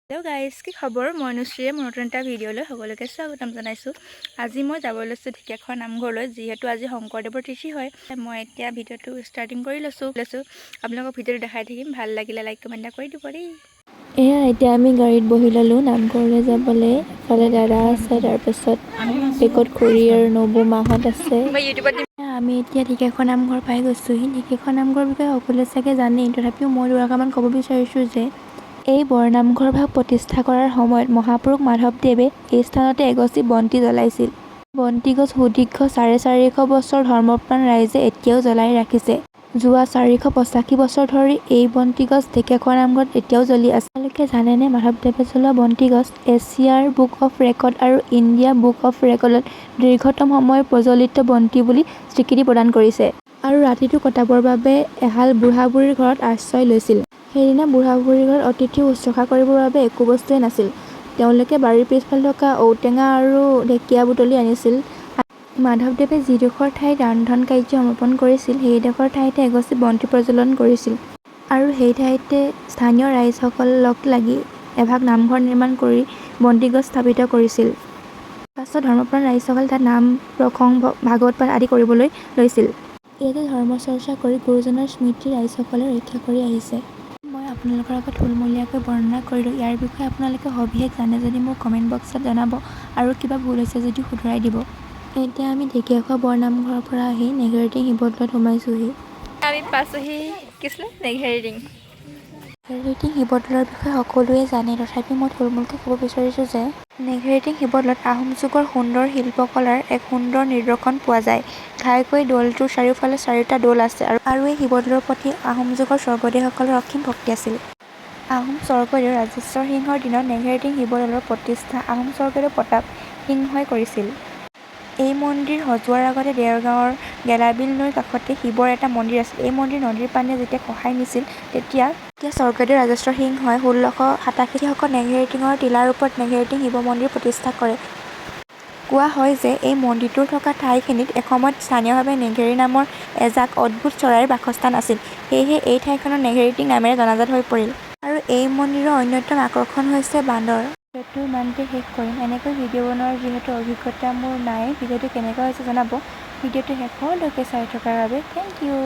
Hello' guys, কি খবৰ? মই অনুশ্ৰীয়ে মোৰ নতুন এটা ভিডিঅ'লৈ সকলোকে স্বাগতম জনাইছোঁ। আজি মই যাব লৈছোঁ ঢেকীয়াখোৱা নামঘৰলৈ, যিহেতু আজি শংকৰদেৱৰ তিথি হয়। মই এতিয়া ভিডিঅ'টো ষ্টাৰ্টিং কৰি লৈছোঁ। আপোনালোকক ভিডিঅ'টো দেখাই থাকিম। ভাল লাগিলে লাইক, কমেণ্ট এটা কৰি দিব দেই। এয়া এতিয়া আমি গাড়ীত বহি ল'লোঁ নামঘৰলৈ যাবলৈ। এফালে দাদা আছে, তাৰপিছত বেকত খুৰী আৰু নবৌ মাহঁত আছে। মই ইউটিউবত দিম। আমি এতিয়া ঢেকীয়াখোৱা নামঘৰ পাই গৈছোঁহি। ঢেকীয়াখোৱা নামঘৰৰ বিষয়ে সকলোৱে চাগে জানেই, তথাপিও মই দুআষাৰমান ক'ব বিচাৰিছোঁ যে এই বৰনামঘৰ ভাগ প্ৰতিষ্ঠা কৰাৰ সময়ত মহাপুৰুষ মাধৱদেৱে এই স্থানতে এগছি বন্তি জ্বলাইছিল। বন্তি গছ সুদীৰ্ঘ 450 বছৰ ধৰ্মপ্ৰাণ ৰাইজে এতিয়াও জ্বলাই ৰাখিছে। যোৱা 485 বছৰ ধৰি এই বন্তি গছ ঢেকীয়াখোৱা নামঘৰত এতিয়াও জ্বলি আছে। আপোনালোকে জানেনে, মাধৱদেৱে জ্বলোৱা বন্তি গছ এছিয়াৰ বুক অফ ৰেকৰ্ড আৰু ইণ্ডিয়া বুক অফ ৰেকৰ্ডত দীৰ্ঘতম সময় প্ৰজ্বলিত বন্তি বুলি স্বীকৃতি প্ৰদান কৰিছে। আৰু ৰাতিটো কটাবৰ বাবে এহাল বুঢ়া বুঢ়ীৰ ঘৰত আশ্ৰয় লৈছিল। সেইদিনা বুঢ়া বুঢ়ীৰ ঘৰত অতিথি শুশ্ৰূষা কৰিবৰ বাবে একো বস্তুৱেই নাছিল। তেওঁলোকে বাৰীৰ পিছফালে থকা ঔটেঙা আৰু ঢেকীয়া বুটলি আনিছিল। মাধৱদেৱে যিডোখৰ ঠাইত ৰন্ধন কাৰ্য সমাপন কৰিছিল, সেইডোখৰ ঠাইতে এগছি বন্তি প্ৰজ্বলন কৰিছিল আৰু সেই ঠাইতে স্থানীয় ৰাইজসকল লগ লাগি এভাগ নামঘৰ নিৰ্মাণ কৰি বন্তিগছ স্থাপিত কৰিছিল। পাছত ধৰ্মপ্ৰাণ ৰাইজসকলে তাত নাম প্ৰসংগ, ভাগৱত পাঠ আদি কৰিবলৈ লৈছিল। ইয়াতে ধৰ্ম চৰ্চা কৰি গুৰুজনাৰ স্মৃতি ৰাইজসকলে ৰক্ষা কৰি আহিছে। মই আপোনালোকৰ আগত থুলমূলীয়াকৈ বৰ্ণনা কৰিলোঁ। ইয়াৰ বিষয়ে আপোনালোকে সবিশেষ জানে যদি মোক কমেণ্ট বক্সত জনাব আৰু কিবা ভুল হৈছে যদি শুধৰাই দিব। এতিয়া আমি ঢেকীয়াখোৱা বৰনামঘৰৰ পৰা আহি নেঘেৰিটিং শিৱদৌলত সোমাইছোঁহি। আমি পাইছোঁহি, কি আছিলে, নেঘেৰিটিং। নেঘেৰিটিং শিৱদৌলৰ বিষয়ে সকলোৱে জানে, তথাপি মই থুলমূলকৈ ক'ব বিচাৰিছোঁ যে নেঘেৰিটিং শিৱদৌলত আহোম যুগৰ সুন্দৰ শিল্পকলাৰ এক সুন্দৰ নিদৰ্শন পোৱা যায়। ঘাইকৈ দৌলটোৰ চাৰিওফালে চাৰিটা দৌল আছে আৰু এই শিৱদৌলৰ প্ৰতি আহোম যুগৰ স্বৰ্গদেউসকলৰ অসীম ভক্তি আছিল। আহোম স্বৰ্গদেউ ৰাজেশ্বৰ সিংহৰ দিনত নেঘেৰিটিং শিৱদৌলৰ প্ৰতিষ্ঠা আহোম স্বৰ্গদেউ প্ৰতাপ সিংহই কৰিছিল। এই মন্দিৰ সজোৱাৰ আগতে দেৰগাঁৱৰ গেলাবিল নৈৰ কাষতে শিৱৰ এটা মন্দিৰ আছিল। এই মন্দিৰ নদীৰ পানীয়ে যেতিয়া খহাই নিছিল, তেতিয়া স্বৰ্গদেউ ৰাজেশ্বৰ সিংহই 1687 শকত নেঘেৰিটিঙৰ টিলাৰ ওপৰত নেঘেৰিটিং শিৱ মন্দিৰ প্ৰতিষ্ঠা কৰে। কোৱা হয় যে এই মন্দিৰটোৰ থকা ঠাইখিনিত এসময়ত স্থানীয়ভাৱে নেঘেৰী নামৰ এজাক অদ্ভুত চৰাইৰ বাসস্থান আছিল। সেয়েহে এই ঠাইখনক নেঘেৰিটিং নামেৰে জনাজাত হৈ পৰিল। আৰু এই মন্দিৰৰ অন্যতম আকৰ্ষণ হৈছে বান্দৰ। ভিডিঅ'টো ইমানতে শেষ কৰিম। এনেকৈ ভিডিঅ' বনোৱাৰ যিহেতু অভিজ্ঞতা মোৰ নাই, ভিডিঅ'টো কেনেকুৱা হৈছে জনাব। ভিডিঅ'টো শেষলৈকে চাই থকাৰ বাবে thank U.